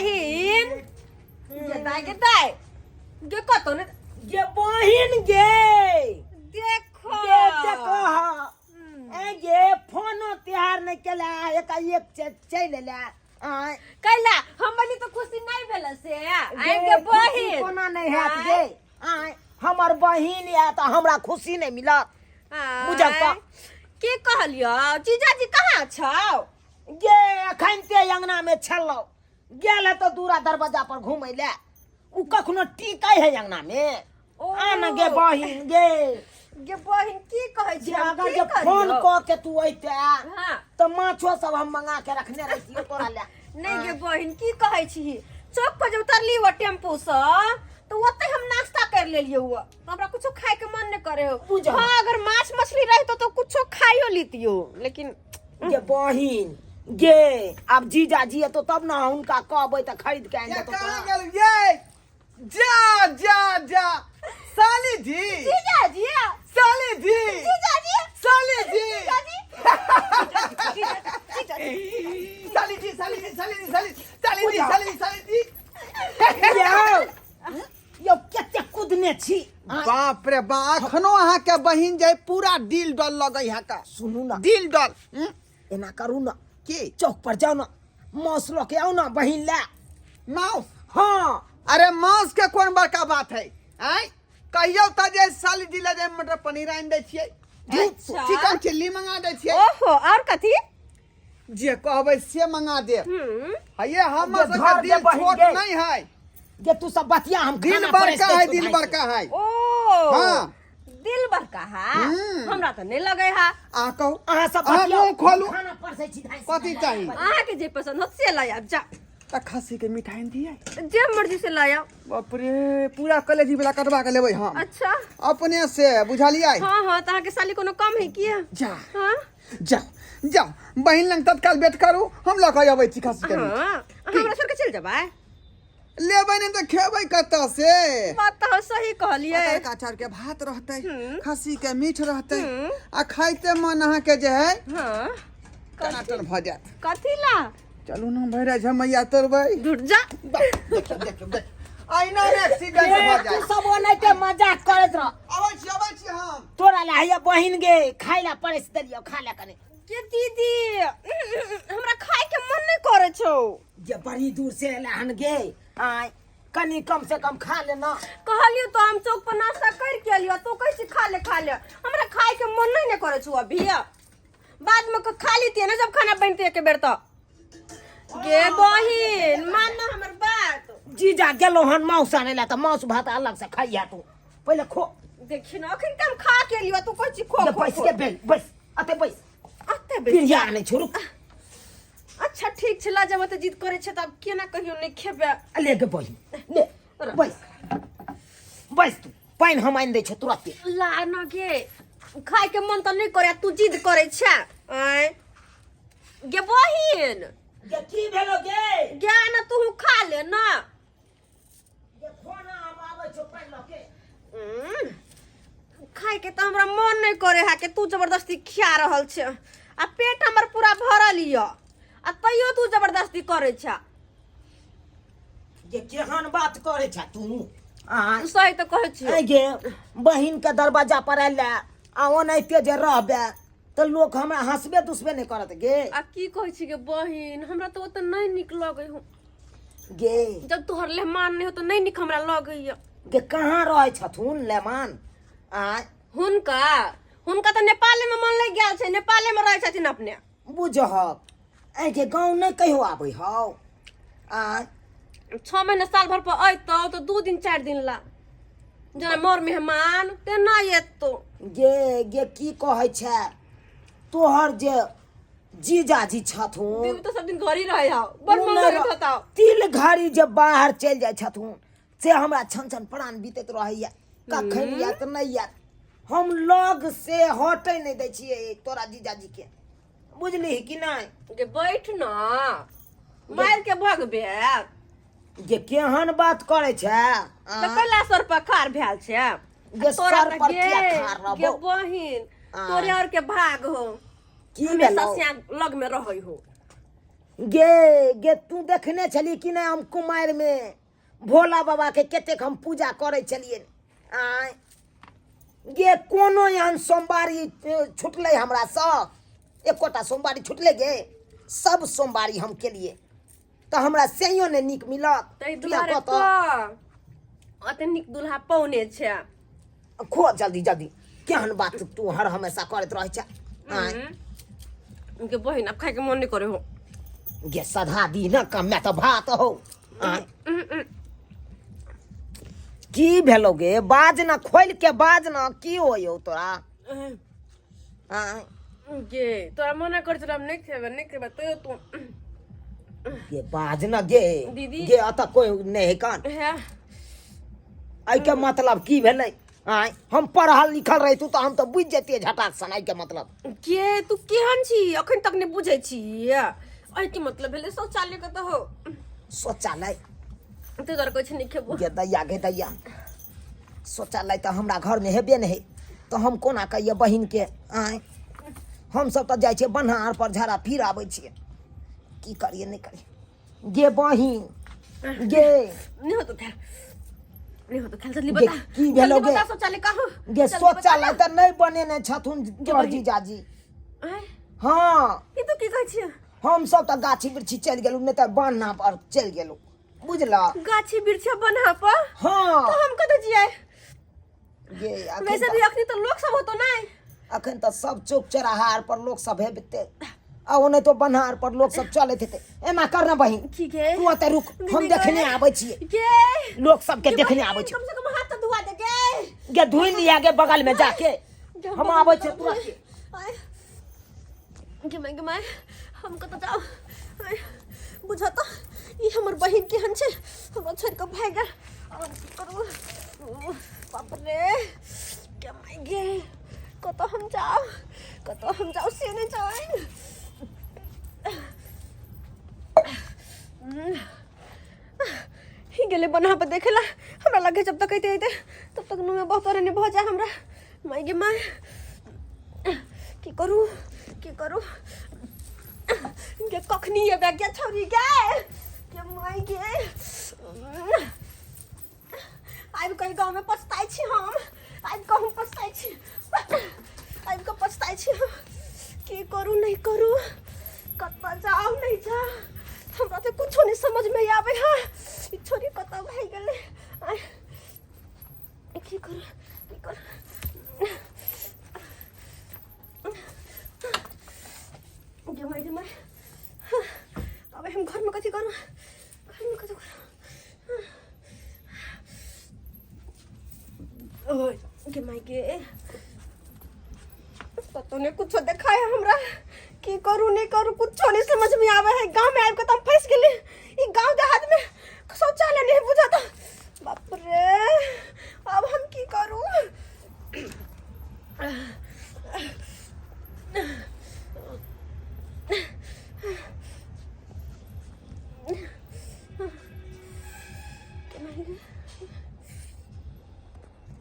बहिन गे दाय, गे दाय, गे कतौ ने गे बहिन गे। देखो। गे देखो हा। ए गे फोनो तिहार नहीं केला, एकाएक चलि एला। आँय। कैला हम बनी तो खुशी नहीं भेल से आइ गे, गे खुशी बहिन। कोना नहीं हैत आँय। गे? आँय, हमर बहिन आयत आ हमरा खुशी नहीं मिलत? आँय। बुझल तऽ। की कहलियौ जीजाजी कहाँ छौ? गे अखन ते अंगना में छलौ, गेल है तो दूरा दरवाजा पर घूमै ले। उ कखनो टिकै है अंगना में? ओ। आन गे बहिन गे। गे बहिन की कहै छी? जे हम अगर की जे फोन करियौ? कऽ के तू अइते हाँ। तऽ माछो सब हम मंगा के रखने रहितियौ तोरा ले। नहीं गे बहिन, की कहै छी? चौक पर जे उतरली वो टेम्पू से तो ओते हम नाश्ता कर लेलियो हुआ, तो हमरा कुछो खाए के मन नहीं करे हो। बुझल। हाँ, अगर माछ मछली रहितो तो कुछो खाइयो लितियो, लेकिन गे बहिन गे, आब जीजाजी एतो तब ने हुनका कहबै तऽ खरीद के आनि ये देतौ कहाँ तोरा। गेल ये? जा जा जा साली जी। जीजाजी। साली जी। जीजाजी। साली जी। जीजाजी, जीजाजी। साली जी, साली जी, साली जी, साली साली जी, साली जी, साली जी। यौ यौ, कते कुदने छी? आँय, बाप रे बा, अखनो अहाँ के बहिन जे पूरा दिल डल लगै है का। सुनू ना। दिल डल। एना करू ना। की? चौक पर जाओ ना, मांस लऽ के आउ ना बहिन ले। मांस? हाँ। अरे मांस के कोन बड़का बात है? आय कहियो त जे साली जी ले जे मटर पनीर आनि दै छियै, अच्छा। चिकन चिल्ली मंगा दै छियै। ओहो, और कथी? जे कहबै से मंगा देब। हये हमर जे सबके घर दिल जे बहिन छोट गे। नहीं है। जे तू सब बतिया, हम दिल खाना परसि बड़का दै है, छियौ दिल भाइ से। बड़का है। ओ। हाँ। दिल बड़का है? हमरा तो नहीं लगे है। अहाँ कहू। अहाँ सब अहाँ बतियाउ, मुँह खोलू। खाना परसै छी धाइ से। कथी चाही? अहाँ के जे पसंद हो से लाय आब, जा। त खस्सी के मिठाई दिए। जे मर्जी से लाय आब। बाप रे, पूरा कलेजी वाला कटवा के लेबै हम। अच्छा। अपने से बुझलियै? हाँ हाँ, त अहाँ के साली कोनो कम है की? जा। हाँ? जाओ जाओ, बहिन लंग तत्काल वेट करू, हम लऽ कऽ अबै छी खस्सी के मीट। हाँ, अहाँ हमरा छोड़ के चलि जेबै? लेबै नहि तऽ खेबै कतऽ से? बात तऽ अहाँ सही कहलियै। पतरका चाउर के भात रहतै, खस्सी के मीठ रहतै आ खाइते मन अहाँके जे है टनाटन भऽ जायत। कथी ला? चलू ने भैरा झमैया तोड़बै। दूर जा। देखियौ देखियौ देखियौ, अहिना ने एक्सीडेंट भऽ तू जायत। सब ओनाहिते मजाक करैत रह। अबै छी, अबै छी हम। तोरा ला हैया बहिन गे खाइ ला परसि देलियौ, खा ले कने। के दीदी, हमरा खाय के मन नहीं करे छौ। जे बड़ी दूर से एला हन गे, आय कनी कम से कम खा ले ना। कहलियो तो हम चौक पर नाश्ता कर के लियो, तू कहै छी खा ले खा ले, हमरा खाय के मन नहीं ने करे छौ अभी। बाद में खा लेती ना जब खाना बनते एक बेर। तो गे बहिन, मान ना हमर बात। जीजा गेलो हन मांस आने ला, तऽ मांस भात अलग से खाइया, तू पहिले खो। देखी ना, अखन कम खा के लियो, तू कहै छी खो। जे खो, बैस खो। के बेल, बैस अते बैस। अते बैस। पीढ़िया आनै छौ, रुक। अच्छा ठीक छै, ला जब तऽ जिद करै छै तब केना कहियो नहि खेबै। ले गे बहिन ले, बैस बैस तू, पानि हम आनि दै छियौ तुरते। ला ना गे, खाय के मन तऽ नहि करे, तू जिद करै छै। आँय गे बहिन। गे की भेलो गे? गे ना, तू खा ले ना। गे खाना, हम आबै छौ पानि लऽ के। खाय के तऽ हमरा मन नहि करे है के, तू जबरदस्ती खिया रहल छै आ पेट हमर पूरा भरल यऽ आ तैयो तू जबरदस्ती करै छै। गे केहन बात करै छ तू? आँय? सही तऽ कहै छियौ। आँय गे, बहिन के दरवाजा पर आयल आ ओनाहिते जे रहबे तऽ लोक हमरा हंसबे दुसबे नहि करत गे। आ की कहै छी गे बहिन, हमरा तऽ ओतऽ नहि नीक लगै हो। गे जब तोहर लेहमान नहि हो तऽ नहि नीक हमरा लगैया। गे कहाँ रहै छथुन लेमान? आँय? हुनका हुनका तऽ नेपाले मे मन लागि गेल छै, नेपाले मे रहै छथिन अपने। बुझहक आँय गे, गाँव नहि कहियो आबै हौ? आँय? 6 महीना साल भर पर अयतौ तऽ 2 दिन 4 दिन ला, जेना मोर मेहमान तेना एतौ। गे गे की कहै छै तोहर जे जीजाजी छथुन? दिन तऽ सब दिन घरी रहै हौ, बड़ ओ मन नहि लगैत होतौ। तिल घड़ी जे बाहर चलि जाइ छथुन से हमरा छन छन प्राण बीतैत रहैया, कखन आयत नहि आयत। हम लग से हटै नहि दै छियै तोरा जीजाजी के, बुझलिही कि नहि? गे बैठ न, मारि के भगबे। गे केहन बात करै छै? तऽ कैला सर पर खार भेल छै? गे तोरा सर तऽ पर गे किया खार गे रहबौ? बहिन, आँय। तोरे और के भाग हो की हमेशा भेलौ? सिया लग में रहै हो। गे गे तू देखने छली कि नहि हम कुमारिमे भोला बाबाके कतेक हम पूजा करै छलियै आँय गे कोनो एहन सोमवारी छुटलै हमरासँ एकोटा सोमवारी छुटलै गे सब सोमवारी हम केलियै तऽ हमरा सैयो नहि नीक मिलत ताहि किया दुआरे कह तऽ तऽ अते नीक दुल्हा पौने छै खो जल्दी जल्दी केहन बात तू हर हमेशा करैत रहै छै आँय उनके बहिन अब खाए के मन नहीं करे हो गे सधा दी न कमे तऽ भात हो आँय की भेलो गे बाज न खोल के बाज न की होयो तोरा आँय गे तोरा मना कर छल हम नहीं खेबे नहीं खेबे तैयो तू गे बाज न गे दीदी। गे अतऽ कोई नहीं है कान है एहिके मतलब की भेलै आँय हम पढ़ल लिखल रहितहुँ तऽ हम तऽ बुझि जैतियै झटाक सन एहिके मतलब गे तू केहन छी अखन तक नहि बुझै छी एहिके मतलब भेलै शौचालय के तऽ हो शौचालय तू तोरा कहै छै नहि खेबो गे दैया गे दैया शौचालय तऽ हमरा घरमे हेबे नहि है तऽ हम कोना कहियै बहिनके आँय हमसब तऽ जाइ छियै बन्हार पर झाड़ा फिर आबै छियै की करियै नहि करियै गे बहिन गे नहीं हो तो खेल नहीं हो तो खेल जल्दी गे, बता की भेलो जल्दी गे? बता शौचालय कहाँ गे जल्दी बता शौचालय ना। तऽ नहि बनेने छथुन तोहर बहिन। जीजाजी आँय, हँ ई तू की कहै छियै हमसब तऽ गाछी वृक्षी चलि गेलहुँ नहि तऽ बान्हा पर चलि गेलहुँ बुझलऽ गाछी वृक्ष बन्हा पर हँ तो हम कतऽ जियै गे अखन वैसे तऽ भी अखनी तऽ लोक सब होतो नहीं अखन तऽ सब चौक चौराहा आर पर लोक सब हेबते आ ओने तो बन्हार पर लोक सब चलैत हेतै एना कर ना बहिन ठीक है तू ओतऽ रुक हम दीदी देखने गए। आबै छियै गे लोक सबके गे देखने बहिन, आबै छियै कम से कम हाथ तऽ धुआ दे गे गे धुइ लिया गे बगल में जाके गे, हम आबै छियै तुरंत आय। गे माय गे माय हम कतऽ जाउ आय, बुझऽ तऽ ई हमर बहिन केहन छै हमरा छोड़ि कऽ भागि गेल आब की करू बाप रे गे माय गे कतऽ हम जाउ कतऽ हम जाउ से नहि जानि ही गेलै बन्हा पर देखे ला हमरा लगे जब तक अइते अइते तब तक मुँह में बहुत अरण्य भऽ जाए हमरा माय गे माय की करू की करू गे कखनी एबे गे छौरी गे गे माय गे आबि कऽ गाँव में पछताइ छी हम आबि कऽ हम पछताइ छी आबि कऽ पछताइ छी हम की करू नहि करू कतऽ जाउ नहि जाउ हमरा तऽ कुछो नहि समझमे आबै है ई छोरी कतऽ भए गेलै आँय, की करू की करू गे माय गे माय अब हम घरमे कथी करू घरमे कथी करू ओय गे माय गे कतौ ने कुछो देखाय हमरा की करू नहीं करू कुछो नहीं समझ में आवे है गांव में आबि के तो हम फंस गेली ई गांव देहात में शौचालय नहीं बुझत